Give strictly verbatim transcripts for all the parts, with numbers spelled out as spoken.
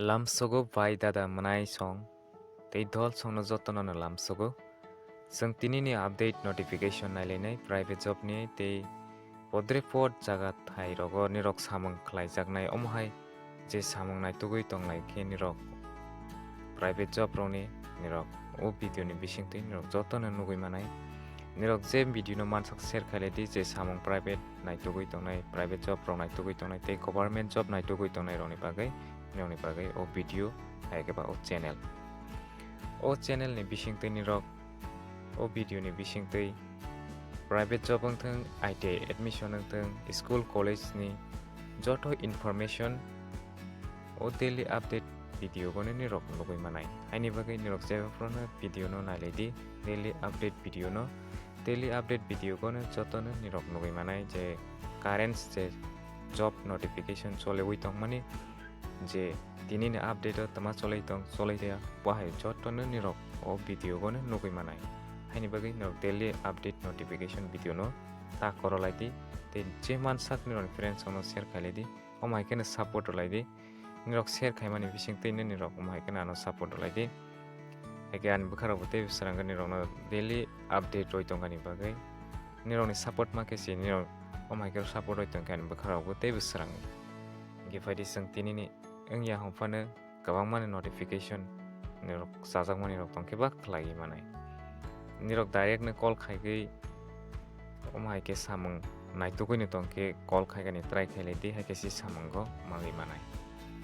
Lamsogo bai dada mwnai song tei dol songno jotono no lamsogo. Chwng tinini update notification nailainai private job ni tei podre pod jaga thai rogo nirok samung khlaijaknai omo hai je samung naitugwi tonglai khe nirok private job rokni nirok o video ni bisingtwi nirok jotono nugwi manai. Nirok je video no mansak share khailai di je samung private naitugwi tongnai, private job rok naitugwi tongnai tei government job naitugwi tongnai rokni bagwi, nirokni bagwi o video hai khe ba o channel. O channel ni bisingtwi nirok o video ni bisingtwi private job wngthwng, I T I admission wngthwng, school college ni joto information o daily update video goni nirok nugwi manai. Haini bagwi nirok jeba phano video no nailai di daily update video no. Daily update video goni jotono nirok nugwi manai je current je job notification choliwi tongmani, je tinini update o tama cholai tong cholai ya, bo hai jotono nirok o video goni nugwi manai. Haini bagwi nirok daily update notification video no ta korolai di, tei je mansak nirokni friends rokno share khailai di, omo hai kheno support rwlai di. Nirok share khaimani bisingtwi nirok omo hai kheno ano support rwlai di. Haikhe ani bwkharokbo tei bwswrang nirokno daily update rwi tongkani bagwi nirokni support ma khe se nirok omo hai khe support rwi tongkha ani bwkharokbo tei bwswrang. Hinkhe phaidi chwng tinini wngya hwnphano kwbangmani notification nirok chajakmani rok tongkhe ba khlaiwi manai. Nirok direct no call khaigwi omo hai khe samung naitugwino tongkhe call khaigani try khailai di, hai khe si samungo manwi manai.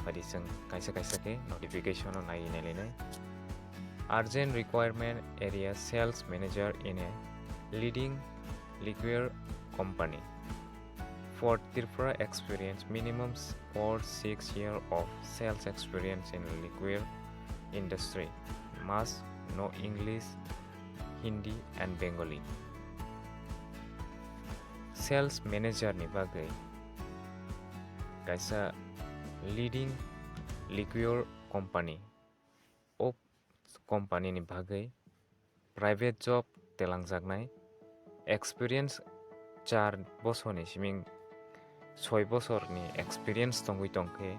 Phaidi chwng kaisa kaisa khe notification no naiwi nailainai. Urgent requirement area sales manager in a leading liquor company. For Tripura experience, minimum s- or six year of sales experience in liquor industry. Must know English, Hindi and Bengali. Sales manager ni bagwi kaisa leading liquor company. O company ni bagwi private job telangjaknai, experience char bosorni siming soi bosorni experience tongwi tongkhe,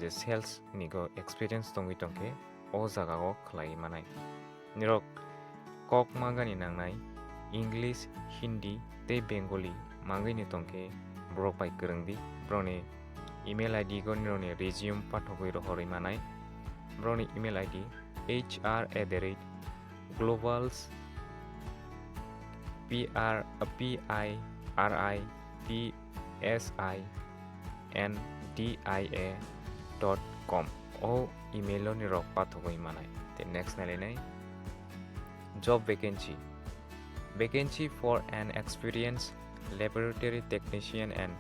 je sales ni go experience tongwi tongkhe, o jaga o khlai manai. Nirok kok mangani nangnai English, Hindi tei Bengali mangwini tongkhe borok bai kwrwng di. Borokni email I D go nirokni resume pathogwi rohorwi manai. Borokni email I D H R at the rate globals P R, P I R I P S I N D I A dot com. O email o nirok pathogwi manai. Tei next nailainai job vacancy. Vacancy for an experienced laboratory technician and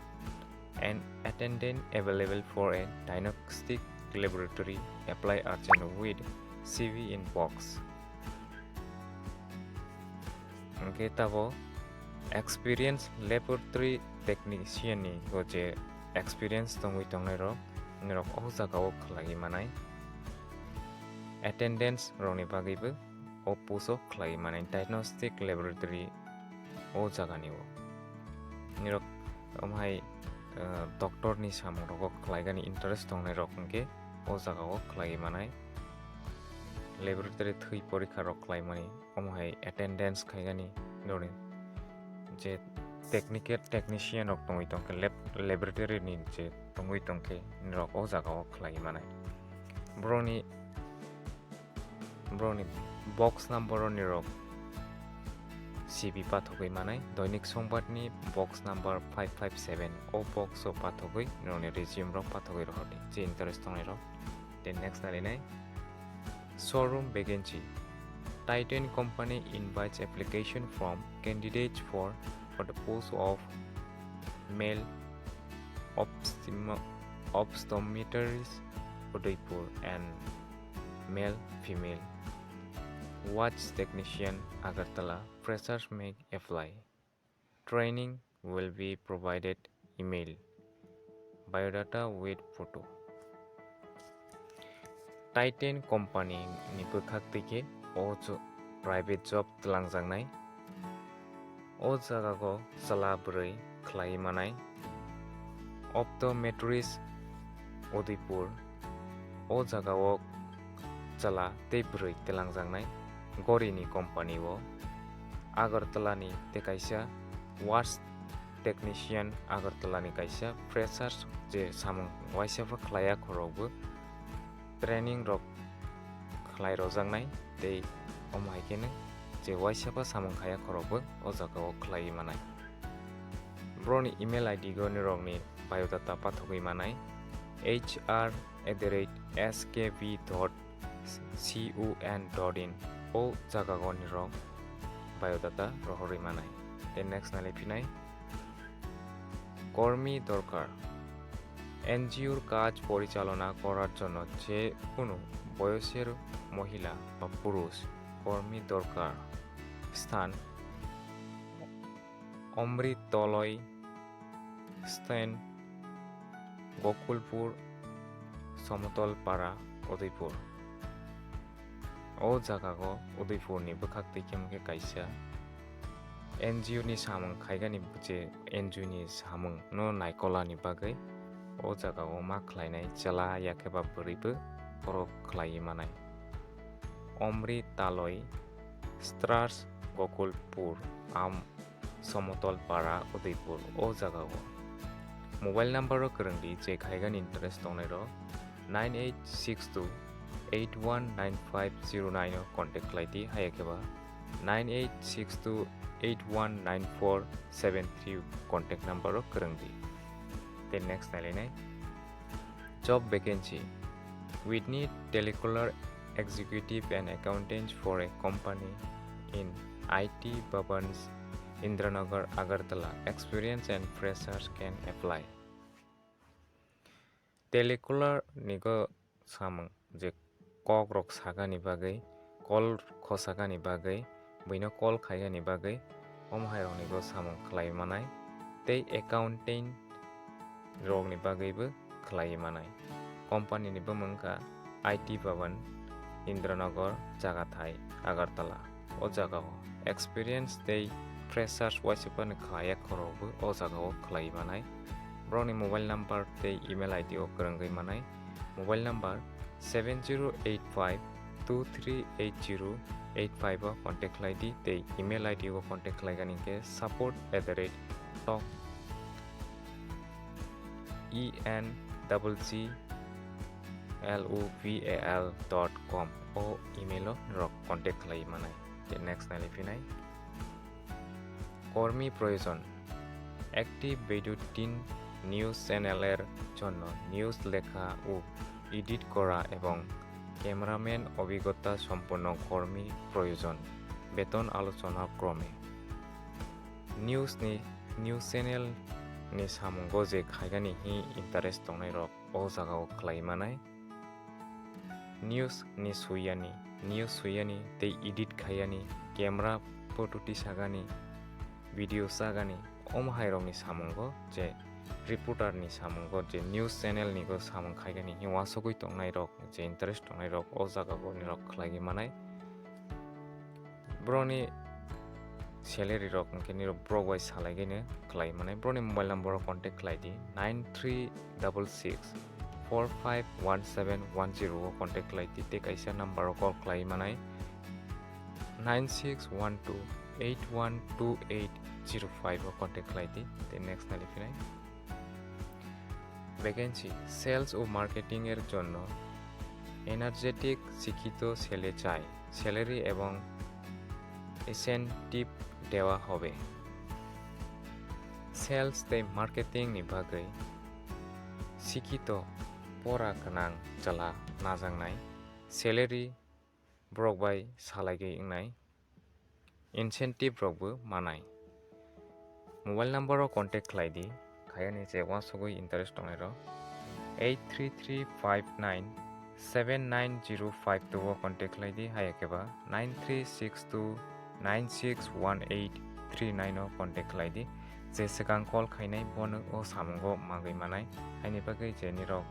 an attendant available for a diagnostic laboratory. Apply urgent with C V in box. Hwnkhe tabo experience laboratory technician ni go je experience tongwi tongnai rok, nirok o jaga o khlaiwi manai. Attendance rokni bagwibo o post o khlaiwi manai diagnostic laboratory o jaga ni o. Nirok omo hai, eh, doctor ni samung rogo khlaigani interest tongnai rok hwnkhe o jaga o khlaiwi manai. Laboratory thwi porikha rok khlaimani, omo hai attendance khaigani, noni je technical technician rok tongwi tongkhe, lab, laboratory ni je tongwi tongkhe, nirok o jaga o khlaiwi manai. Borokni, borokni box number o nirok C V pathogwi manai, Doinik Songbat ni box number five five seven, o box o pathogwi nirokni resume rok pathogwi rohordi, je interest tongnai rok. Then next nalinai showroom vacancy. Titan company invites application from candidates for, for the post of male ophthalmo-, optometrist Udaipur and male female watch technician Agartala. Freshers may apply. Training will be provided. Email, biodata with photo. Titan company ni bwkhak twi khe o jo-, private job twlangjaknai. O jaga go chwla bwrwi khlai manai. Optometrist Udaipur, O jagao chwla tei bwrwi twlangjaknai Gorini company-o. Agartala-ni tei kaisa Watch Technician, Agartala-ni kaisa freshers je samung waisa pha khlaiya khorokbo training rok khlai rojaknai tei omo hai kheno je waisa pha samung khaiya khorokbo o jagao khlaiwi manai. Borokni email I D go nirokni biodata pathogwi manai, H R at the rate S K B dot C O N dot in o jagao nirok biodata rohorwi manai. Tei next nailai phinai, কর্মী দরকার। এনজিওর কাজ পরিচালনা করার জন্য যে কোনো বয়সের মহিলা বা পুরুষ কর্মী দরকার। স্থান, অমৃততলয়, স্থান, গোকুলপুর, সমতলপাড়া, Udaipur. O jagao Udaipurni bwkhak twi khe kaisa N G O ni samung khaigani, je N G O ni samung no naikolani bagwi o jagao ma khlainai chwla yakhe ba bwrwi bo borok khlaiwi manai. Omri Taloi, Stars Gokulpur, Am Somotol Para, Udaipur, o jagao. Mobile number o kwrwng di, je khaigani interest tongnai rok, nine eight six two eight one nine five zero nine o contact khlai di, haya khe ba nine eight six two eight one nine four seven three contact number o kwrwng di. Tei next nailainai, job vacancy. We need telecaller executive and accountant for a company in I T Bhavans, Indranagar, Agartala. Experience and freshers can apply. Telecaller ni go samung, je kok rok sagani bagwi, call khosagani bagwi, buino call khaigani bagwi, omo hai rokni go samung khlai manai, tei accountant rokni bagwi bo khlai manai. Company ni bumung wngkha I T Bhavan, Indranagar, Chagathai, Agartala. O jagao experience tei freshers waisa phano khlaiya khorokbo o jagao khlai manai. Borokni mobile number tei email I D o kwrwngwi manai. Mobile number seven zero eight five two three eight zero eight five o contact khlai di tei email I D o contact khlaigani khe support at the rate talk E N double G L O V A L dot com o email o norok contact khlai manai. Tei next nailai phinai, কর্মী প্রয়োজন। একটি বৈদ্যুতিন নিউজ চ্যানেলের জন্য নিউজ লেখা ও এডিট করা এবং ক্যামেরাম্যান অভিজ্ঞতা সম্পন্ন কর্মী প্রয়োজন। বেতন আলোচনা ক্রমে। News ni, news channel ni samungo je khaigani hi interest tongnai rok o jagao khlai manai. News ni suyani, news suyani tei edit khaiyani, camera photo tisagani, video sagani, omo hai rokni samungo je reporter ni samungo je news channel ni go samung khaigani hi uansugui tongnai rok, je interest tongnai rok o jagao nirok khlaigwi manai. Borokni salary rok hwnkhe nirok borok bai salaigaino khlai manai. Borokni mobile number o contact khlai di, nine three double six four five one seven one zero o contact khlai di, tei kaisa number o call khlai manai, nine six one two eight one two eight zero five o contact khlai di. Tei next nai phinai, vacancy, sales o marketing er jonno energetic শিক্ষিত ছেলে চাই। Salary এবং incentive দেওয়া হবে। Sales tei marketing ni bagwi শিক্ষিত, pora gwnang chwla najaknai. Salary borok bai salaigwi wngnai. Incentive rokbo manai. Mobile number o contact khlai di, khaiyani je uansugui interest tongnai rok, eight three three five nine seven nine zero five two o contact khlai di, haya khe ba nine three six two nine six one eight three nine o contact khlai di. Je swkang call khainai bono o samungo magwi manai, haini bagwi je nirok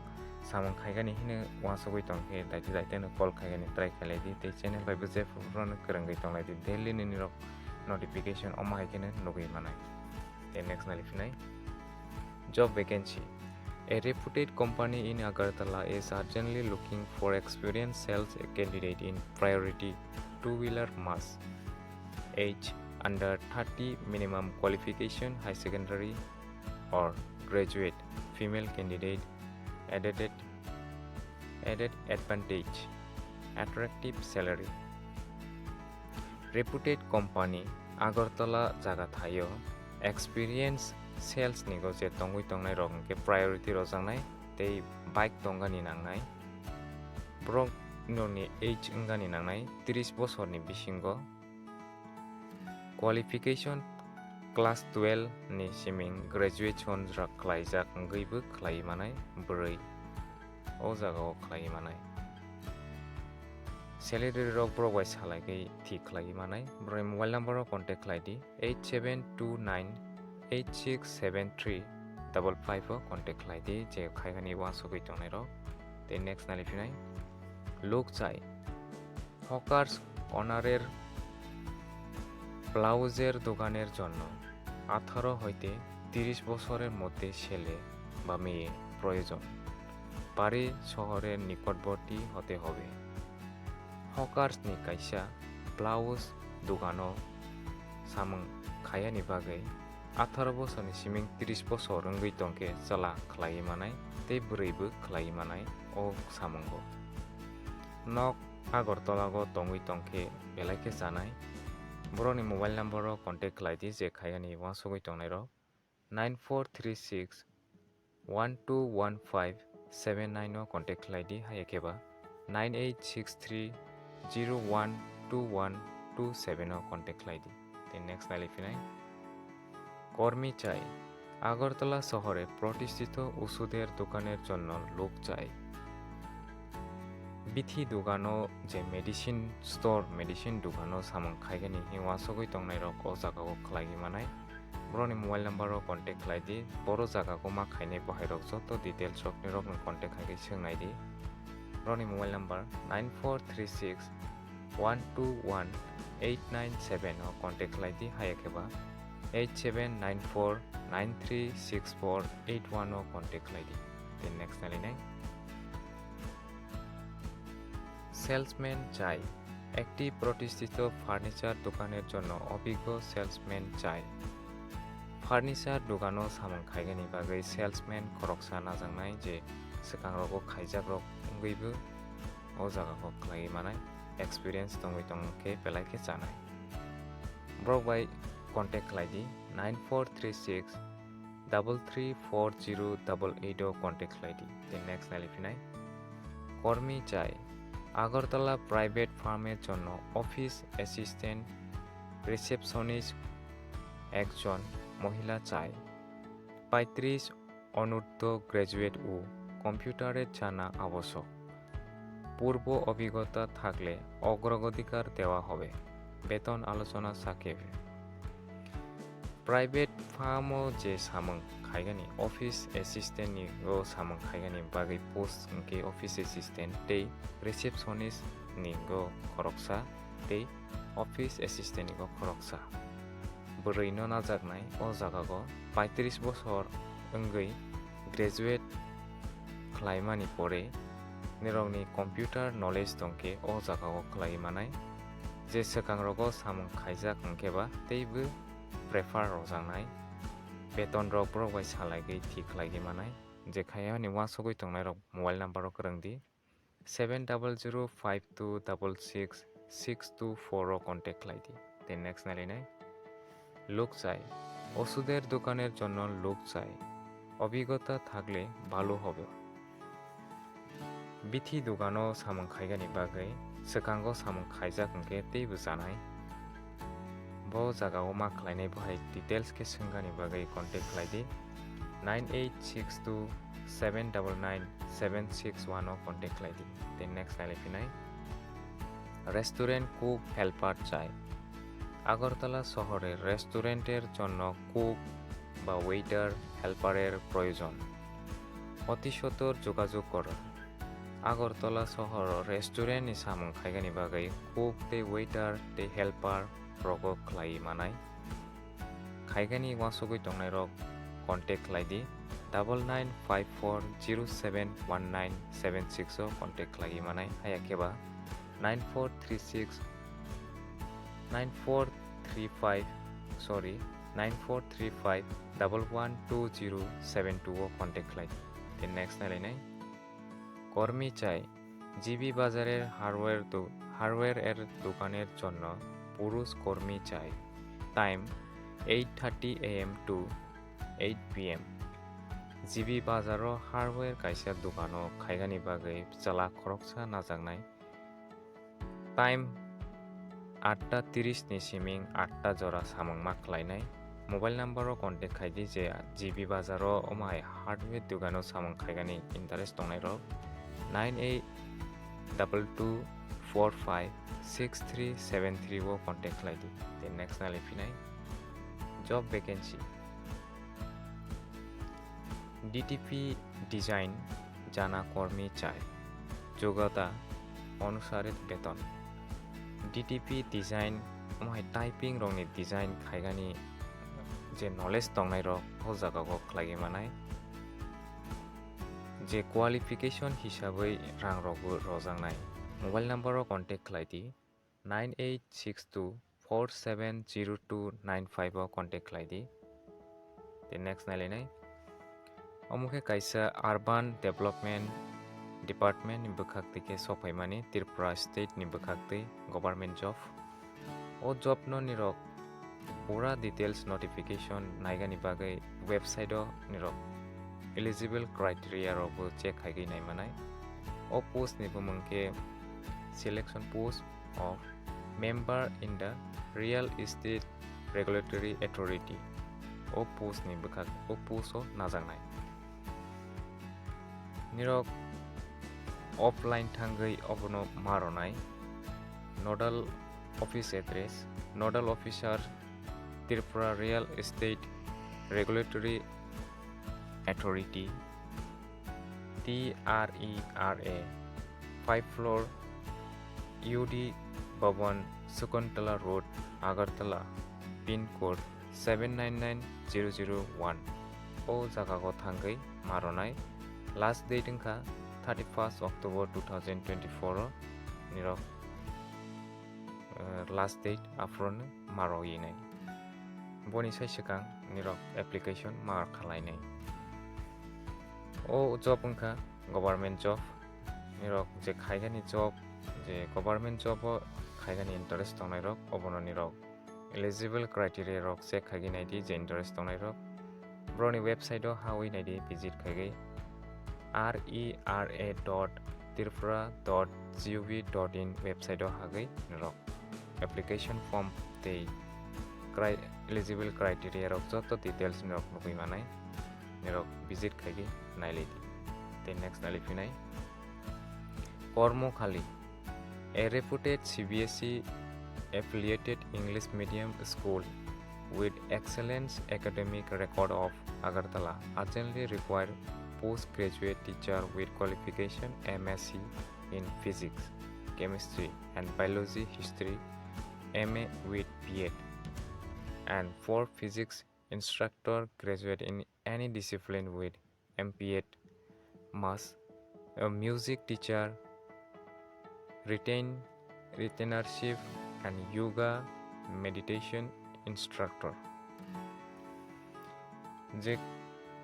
samung khaigani hino uansugui tongkhe daite daite no call khaigani try khailai di, tei channel bai bo je phuru phuru no kwrwngwi tonglai di, daily ni nirok notification omo hai kheno nugui manai. Tei next nai phinai, job vacancy. A reputed company in Agartala is urgently looking for experienced sales candidate in priority two-wheeler mass, age under thirty, minimum qualification high secondary or graduate, female candidate, added, added advantage, attractive salary. Reputed company Agartala jaga thaio experience sales ni go je tongwi tongnai rok hwnkhe priority rojaknai tei bike tongani nangnai. Borok nokni age wngani nangnai tris bosorni bisingo. Qualification class twelve ni siming graduation rak khlaijak wngwibo khlai manai bwrwi o jagao khlai manai. Salary rok borok bai salai khe thik khlai manai. Borokni mobile number o contact khlai di, eight seven two nine eight six seven three double five o contact khlai di, je khaigani uansugwi tongnai rok. Tei next nali phinai luk chai hawkers owner er blouse er dogan er jonno আঠারো হইতে তিরিশ বছরের মধ্যে ছেলে বা মেয়ে প্রয়োজন। বাড়ি শহরের নিকটবর্তী হতে হবে। Hawkers ni kaisa blouse dogano samung khayani bagwi আঠারো bosorni siming tris bosor wngwi tongkhe chwla khlaiwi manai tei bwrwibo khlaiwi manai o samungo. Nok Agartala go tongwi tongkhe belai khe chanai. Borokni mobile number o contact khlai di je khaigani uansugwi tongnai rok. Nine four three six one two one five seven nine o contact khlai di, hai khe ba nine eight six three zero one two one two seven o contact khlai di. Tei next nali phinai kormi chai. Agartala শহরে প্রতিষ্ঠিত ওষুধের দোকানের জন্য লোক চাই। Bithi dogano je medicine store, medicine dogano samung khaigani hwnwi uansugwi tongnai rok o jagao khlaiwi manai. Borokni mobile number o contact khlai di, boro jagao ma khainai bahai rok joto details rok ni rokno contact khai khe swngnai di. Borokni mobile number nine four three six one two one eight nine seven o contact khlai di, hai khe ba eight seven nine four nine three six four eight one o contact khlai di. Tei next nali nai. Salesman চাই। একটি প্রতিষ্ঠিত ফার্নিচার দোকানের জন্য অভিজ্ঞ সেলসম্যান চাই। Furniture dogano samung khaigani bagwi salesman khoroksa najaknai, je swkangrogo khaijakrok wngwibo o jagao khlaiwi manai, experience tongwi tongkhe belai khe chanai. Borok bai contact khlai di, nine four three six double three four zero double eight o contact khlai di. Tei next nali phinai kormi chai. Agartala private ফার্মের জন্য office assistant receptionist একজন মহিলা চাই। পঁয়ত্রিশ অনূর্ধ্ব গ্র্যাজুয়েট ও কম্পিউটারে জানা আবশ্যক। পূর্ব অভিজ্ঞতা থাকলে অগ্রাধিকার দেওয়া হবে। বেতন আলোচনা সাপেক্ষে। Private firm o je samung khaigani office assistant ni go samung khaigani bagwi post hwnkhe office assistant tei receptionist ni go khoroksa tei office assistant ni go khoroksa. Bwrwi no najaknai o jagao paitris bosor wngwi graduate khlaimani pore nirokni computer knowledge tongkhe o jagao khlaiwi manai. Je swkangrogo samung khaijak hwnkhe ba teibo prefer rojaknai. Beton rok borok bai salaigwi thik khlaiwi manai. Je khaya hwnwi uansugwi tongnai rok mobile number o kwrwng di. Seven double zero five two double six six two four o contact khlai di. Tei next nailainai. লোক চাই। ওষুধের দোকানের জন্য লোক চাই। অভিজ্ঞতা থাকলে ভালো হবে। Bithi dogano samung khaigani bagwi swkango samung khaijak hwnkhe teibo chanai. Bo jagao ma khlainai bahai details khe swngani bagwi contact khlai di nine eight six two seven double nine seven six one o contact khlai di. Tei next nailaiphinai. Restaurant cook helper chai. Agartala শহরে রেস্টুরেন্টের জন্য কুক বা ওয়েটার হেল্পারের প্রয়োজন। অতি সত্বর যোগাযোগ করুন। আগরতলা শহর রেস্টুরেন্টনি samung khaigani bagwi cook tei waiter tei helper rogo khlai manai. Khaigani uansugwi tongnai rok contact khlai di, double nine five four zero seven one nine seven six o contact khlaiwi manai, haya khe ba nine four three six, nine four three five, sorry, nine four three five double one two zero seven two o contact khlai di. Then next nailainai কর্মী চাই, জিবি বাজারের হার্ডওয়্যার দো-, হার্ডওয়্যারের দোকানের জন্য পুরুষ কর্মী চাই। Time eight thirty A M to eight P M. G B bazaro hardware kaisa dukano khaigani bagwi chwla khoroksa najaknai. Time atta tiris ni siming atta jora samung ma khlainai. Mobile number o contact khai di je G B bazaro omo hai hardware dukano samung khaigani interest tongnai rok nine eight double two four five six three seven three o contact khlai di. Then next nai phinai job vacancy. D T P design jana kormi chai. Jogata onusare beton. D T P design, omo hai typing rokni design khaigani je knowledge tongnai rok o jaga o khlaiwi manai. Je qualification hisabwi rang rokbo rojaknai. Mobile number o contact khlai di. Nine eight six two four seven zero two nine five o contact khlai di. Tei next nailainai. Omo khe kaisa Urban Development Department ni bwkhak twi khe sokphaimani Tripura State ni bwkhak twi government job. O job no nirok pura details notification naigani bagwi website o nirok eligible criteria rokbo check khaigwi naimanai. O post ni bumung khe selection post of member in the Real Estate Regulatory Authority. O post ni bwkhak o post o najaknai. Nirok offline thangwi obono maronai. Nodal office address, Nodal Officer, Tripura Real Estate Regulatory Authority, T R E R A, five floor, U D Bhavan, Shakuntala Road, Agartala, pin code seven nine nine zero zero one. O jaga o thangwi maronai. Last date wngkha thirty-first October two thousand twenty-four o nirok, eh, last date aphuru no maroyinai. Boni sai swkang nirok application mar khalainai. O job wngkha government job. Nirok je khaigani job, je government job o khaigani interest tongnai rok, obono nirok eligible criteria rok check khaigwi nai di je interest tongnai rok. Borokni website o hawi nai di, visit khaigwi R E R A dot tripura dot G O V dot in website o hagwi nirok application form tei cri-, eligible criteria rok joto details nirok nugwi manai, nirok visit khaigwi nailai di. Tei next nailai phinai Kormo Khali, a reputed C B S E affiliated English medium school with excellence academic record of Agartala urgently require postgraduate teacher with qualification M S C in physics, chemistry and biology, history, M A with B Ed, and for physics instructor graduate in any discipline with M P Ed, maths, a music teacher, retain, retainership and yoga meditation instructor. Je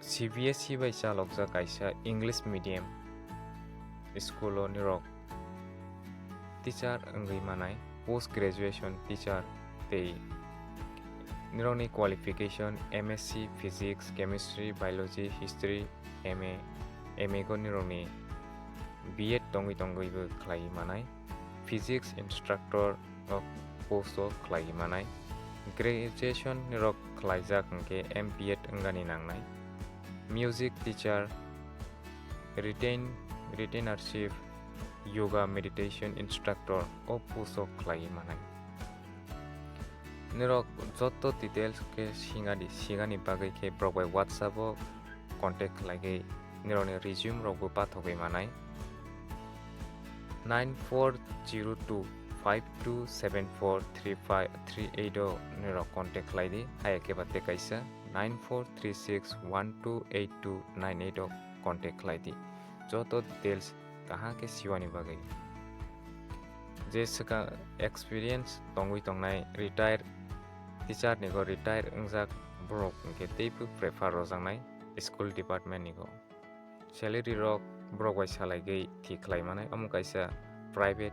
C B S E bai chalokjak kaisa English medium school o nirok teacher wngwi manai, post graduation teacher tei nirokni qualification M S C physics, chemistry, biology, history, M A, M A go nirokni B Ed tongwi tongwibo khlaiwi manai, physics instructor o post o khlaiwi manai, graduation nirok khlaijak hwnkhe M P Ed wngani nangnai, music teacher, retain, retainership, yoga meditation instructor o post o khlaiwi manai. Nirok joto details khe singadi, sigani bagwi khe borok bai WhatsApp o contact khlaigwi nirokni resume rokbo pathogwi manai. Nine four zero two five two seven four three five three eight o nirok contact khlai di, haya khe ba tei kaisa nine four three six one two eight two nine eight o contact khlai di. Joto details kaham khe siwani bagwi. Je swkang experience tongwi tongnai, retire teacher ni go retire wngjak borok hwnkhe teibo prefer rojaknai school department ni go. Salary rok borok bai salaigwi thik khlai manai, omo kaisa private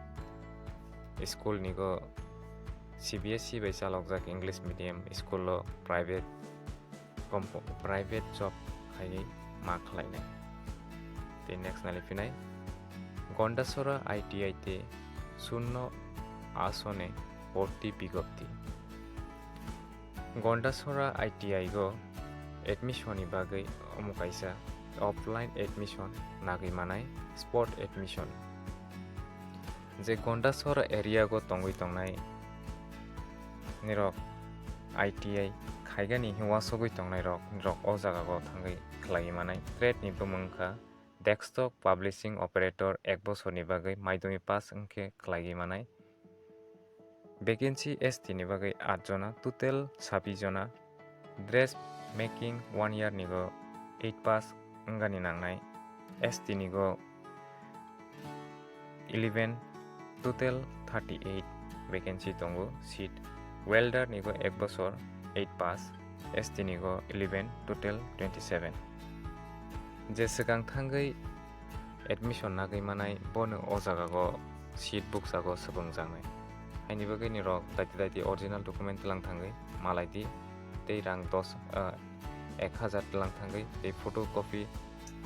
school ni go C B S E bai chalokjak English medium school o private compo-, private job khaiwi ma khlainai. Tei next nali phinai Gondasora I T I te shunno asone bhorti bigyopti. Gondasora I T I go admission ni bagwi omo kaisa offline admission nagwi manai, spot admission. Je Gondasora area go tongwi tongnai nirok I T I khaigani hinwi uasugwi tongnai rok, nirok o jaga go thangwi khlaiwi manai. Trade ni bumung wngkha desktop publishing operator, ek bosorni bagwi maidumi pass wngkhe khlaiwi manai. Vacancy S T ni bagwi aat jona, total sabbish jona. Dress making one year ni go eight pass wngani nangnai. S T ni go eleven, total thirty eight vacancy tongo seat. Welder ni go ek bosor, eight pass, S T ni go eleven, total twenty seven. Je swkang thangwi admission nagwi manai, bono o jaga go seat bukchago swbwngjaknai. Haini bagwi nirok daiti daiti original document tlang thangwi malai di, tei rang dos, ah, ek hazar tlang thangwi, tei photocopy,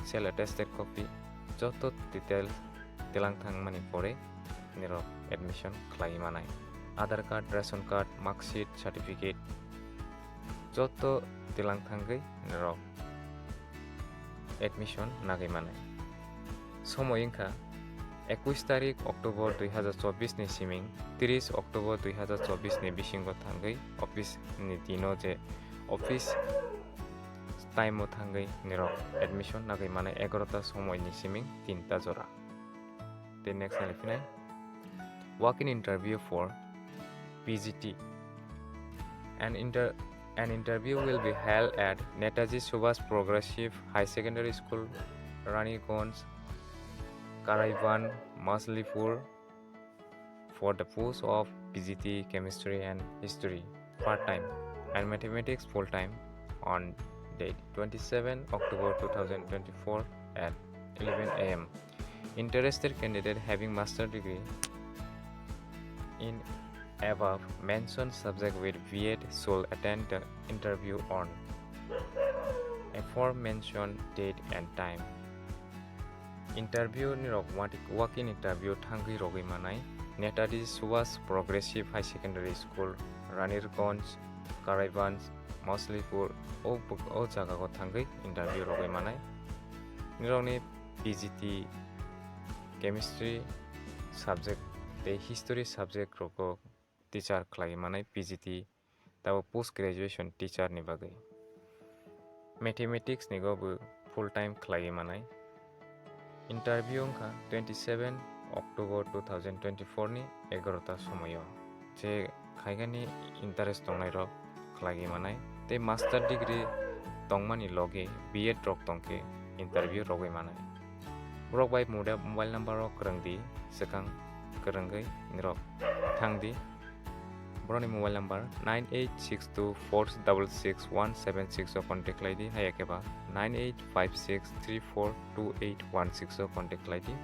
self attested copy, joto details tlang thangmani pore nirok admission khlai manai. Aadhaar card, ration card, mark sheet, certificate, joto tlang thangwi nirok admission nagwi manai. Somoi wngkha ekush tarik October dui hazar chobbish ni siming tris October dui hazar chobbish ni bisingo thangwi office ni dino je office time o thangwi nirok admission nagwi manai egarota somoi ni siming tinta jora. Tei next nai phinai walk-in interview for P G T. An inter-, an interview will be held at Netaji Subhash Progressive High Secondary School, Raniganj, Karaibanj, Maslipur, for the post of P G T Chemistry and History part-time and Mathematics full-time on date twenty-seven October two thousand twenty-four at eleven A M. Interested candidate having master degree in above mentioned subject with B Ed should attend the interview on aforementioned date and time. Interview nirok wati-, walk-in interview thangwi rogwi manai Netaji Subhash Progressive High Secondary School, Ranirganj, Karaibanj, Maslipur, o bw-, o jaga o thangwi interview rogwi manai. Nirokni P G T, Chemistry subject tei History subject rogo teacher khlai manai P G T, tabo post graduation teacher ni bagwi. Mathematics ni go bo full time khlai manai. Interview wngkha twenty-seven October two thousand twenty-four ni egarota somoio. Je khaigani interest tongnai rok khlai manai tei master degree tongmani logi B Ed rok tongkhe interview rogwi manai. Borok bai mode-, mobile number o kwrwng di, swkang kwrwngwi nirok thang di. Borokni mobile number nine eight six two four double six one seven six o contact khlai di, haiya khe ba nine eight five six three four two eight one six o contact khlai di.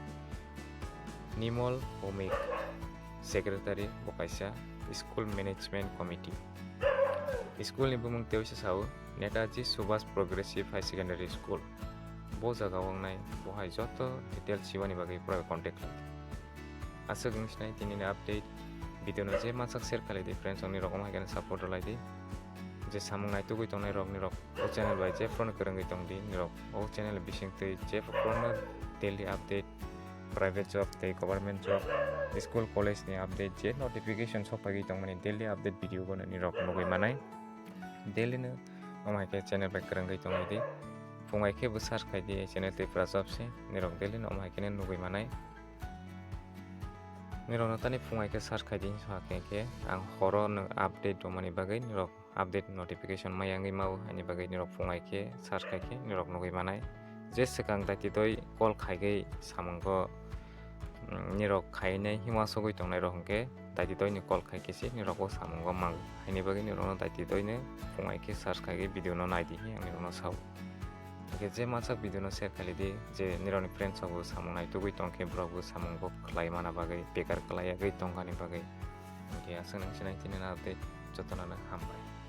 Nimol Bhowmik, secretary, bo kaisa school management committee. School ni bumung tei sa sao Netaji Subhash Progressive High Secondary School. Bo jaga o wngnai, bo hai joto details sibani bagwi pura contact khlai di. Aswk wng sinai tini ni update video no je mansak share khlai di friends, nirok omo hai khe support rwlai di. Je samung naitugwi tongnai rok nirok o channel bai je phone kwrwngwi tong di, nirok o channel bising twi je phone daily update, private job tei government job, school college ni update je notification sok phaigwi tongmani daily update video bono nirok nugwi manai. Daily no omo hai khe channel bai kwrwngwi tongwi di. Phung hai khe bo search khai di channel Tripura Job se, nirok daily no omo hai khe nugwi manai. Nirok no tani phung hai khe search khai di, hingkhe ang horo no update rwmani bagwi nirok update notification mai wngwi mao, haini bagwi nirok phungai khe search khai khe nirok nugwi manai. Je swkang daititwi call khaigwi samungo, mm, nirok khainai hima sogwi tongnai rok hwnkhe daititwi ni call khai khe se nirok bo samungo mang. Haini bagwi nirokno daititwi ni phungai khe search khaigwi video no naidi hi ang nirokno sao. Hwnkhe je masa video no share khaidi, je nirokni friends rok bo samung naitugwi tongkhe borok bo samung bo khlai mana bagwi, bekar khlai yagwi tongkha ni bagwi. Hwnkhe aswk nang sinai tini na update, jotono no hambai.